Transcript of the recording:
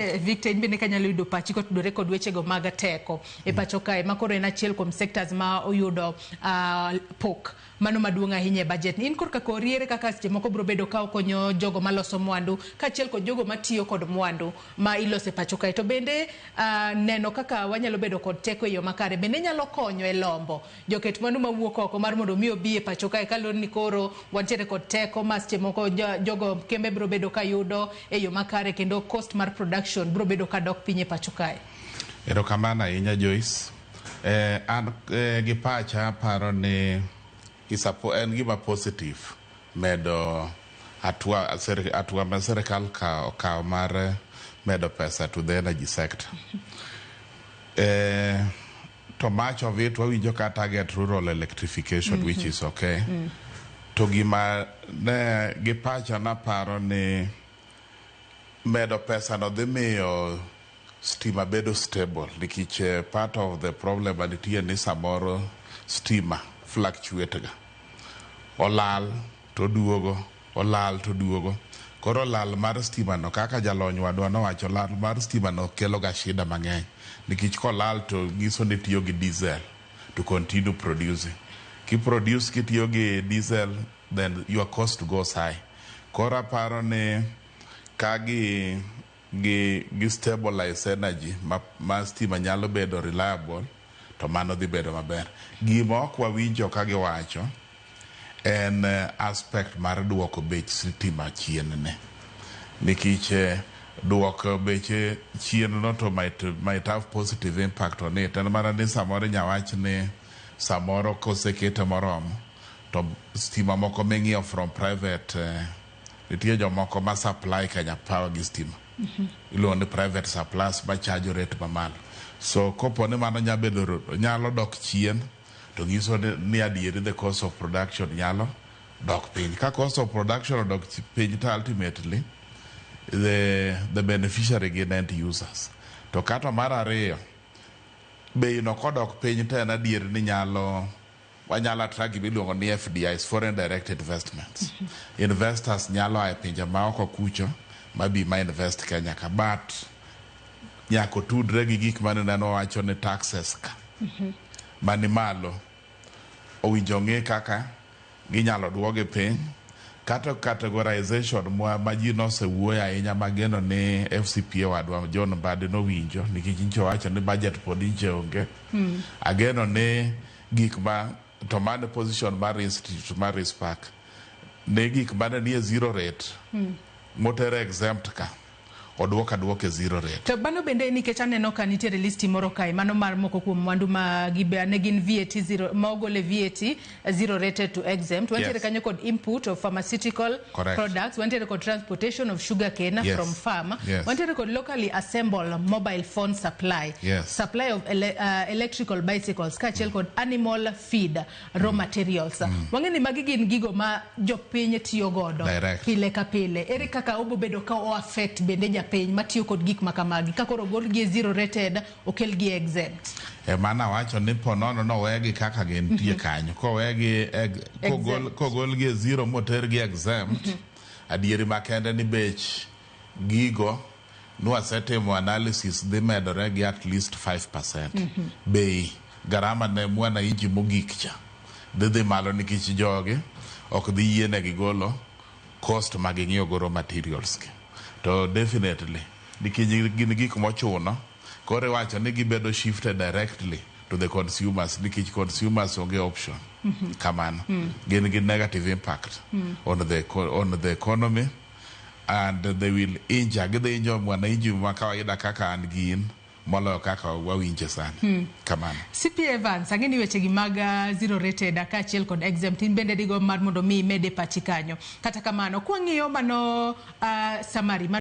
Victor, in bende kanyalo yudo pachi kotudore kod wechego mag teko e pacho kae, ma koro en achiel kuom sectors ma oyudo pok mano maduong' ahinya e budget ni. In korka kori, ere kaka seche moko biro bedo ka okonyo jogo maloso mwandu kaachiel kod jogo matiyo kod mwandu ma iloso e pacho kae? To bende neno kaka wanyalo bedo kod teko e yo makare bende nyalo konyo e lombo joket mwandu mawuok oko mar mondo mi obi e pacho kae, kaluwore ni koro wantiere kod teko ma seche moko jogo kembe biro bedo ka yudo e yo makare, kendo cost mar production biro bedo ka dok piny e pacho kae? Erokamano ahinya, Joyce. An gi pacha aparo ni en gima positive medo hatua ma sirikal okawo mar medo pesa to the energy sector. To much of it wawinjo ka target rural electrification, which is okay. To gima ne gi pacha naparo ni medo pesa no dhi miyo stima bedo stable, nikech part of the problem manitie ni samoro stima fluctuate ga, olal to duogo, olal to duogo. Koro lal mar stima no, kaka jalony wadwa nowacho, lal mar stima no kelo ga shida mang'eny, nikech kolal to nyiso ni tiyo gi diesel to continue producing. Kiproduce kitiyo gi diesel, then your cost goes high. Koro aparo ni ka gi stabilize energy ma stima nyalo bedo reliable, to mano dhi bedo maber. Gima ok wawinjo ka giwacho en aspect mar duoko bech sitima chien ne, nikech duoko beche chien no to might have positive impact on it. En mana ni samoro inya wach ni samoro kosekete moromo to stima moko ming'iewo from private, nitie jomoko ma supply Kenya Power gi stima, iluongo ni private suppliers, ma charge rate mamalo. So kopo ni mano nyalo dok chien, to nyiso ni adieri the cost of production nyalo dok piny. Ka cost of production odok piny, to ultimately the beneficiary gin end users. To kata mar ariyo, bei no kodok piny, to en adier ni nyalo wanyalo attract gima iluongo ni FDIs, foreign direct investments. Investors nyalo a e pinje maoko kucho mabi ma invest Kenya ka, but nyaka otudre gi gik mane neno wacho ni taxes ka mani malo owinjo ng'i kaka ginyalo duogi piny, kata categorization ma ji nosewuoyo ahinya, mageno ni FCPA wadwa John Mbadi nowinjo, nikech nyicha owacho ni budget pod nyicha onge. Ageno ni gik ma to mano position mar institute mar ICPAK ne gik mane nie zero rate motere exempt ka oduok aduok e zero rate. To mano bende nikech aneno ka nitiere listi moro kae, mano mar moko kuom mwandu ma gibe ne gin VAT zero, ma ogol e VAT zero rated to exempt. Wantiere kanyo kod input of pharmaceutical Correct. products, wantiere kod transportation of sugarcane from farm, wantiere kod locally assembled mobile phone supply, supply of electrical bicycles, kaachiel kod animal feed raw materials. Wang'e ni magi gin gigo ma jopiny tiyo godo Direct. pile ka pile. Ere kaka obo bedo ka o affect bende japiny matiyo kod gik ma kamagi ka koro ogol gi e zero rated, okel gi e exempt? E mana wacho ni ponono nowegi kaka gintie kanyo kowegi kogol Exempt. Kogol gi e zero moter gi exempt, adieri makende ni bech gigo nwasetimo analysis dhi medore gi at least 5%. Bei garama ne mwananchi mogik cha dhi malo, nikech jogi ok dhi yienegi golo cost ma ging'iewo go raw materials gi. To definitely nikech gin gik mochuno, koro iwacho ni gibedo shifted directly to the consumers, nikech consumers onge option. Kamano gin gi negative impact on the economy, and they will injure, gidhi injo mwananchi ma kawaida kaka an gi in, moloyo kaka wawinje sani. Kamano. CP Evans, ang'e ni wechegi mag zero rated kaachiel kod exempt in bende digo mar mondo mi imede pachi kanyo. Kata kamano, kwang'iyo mano summary.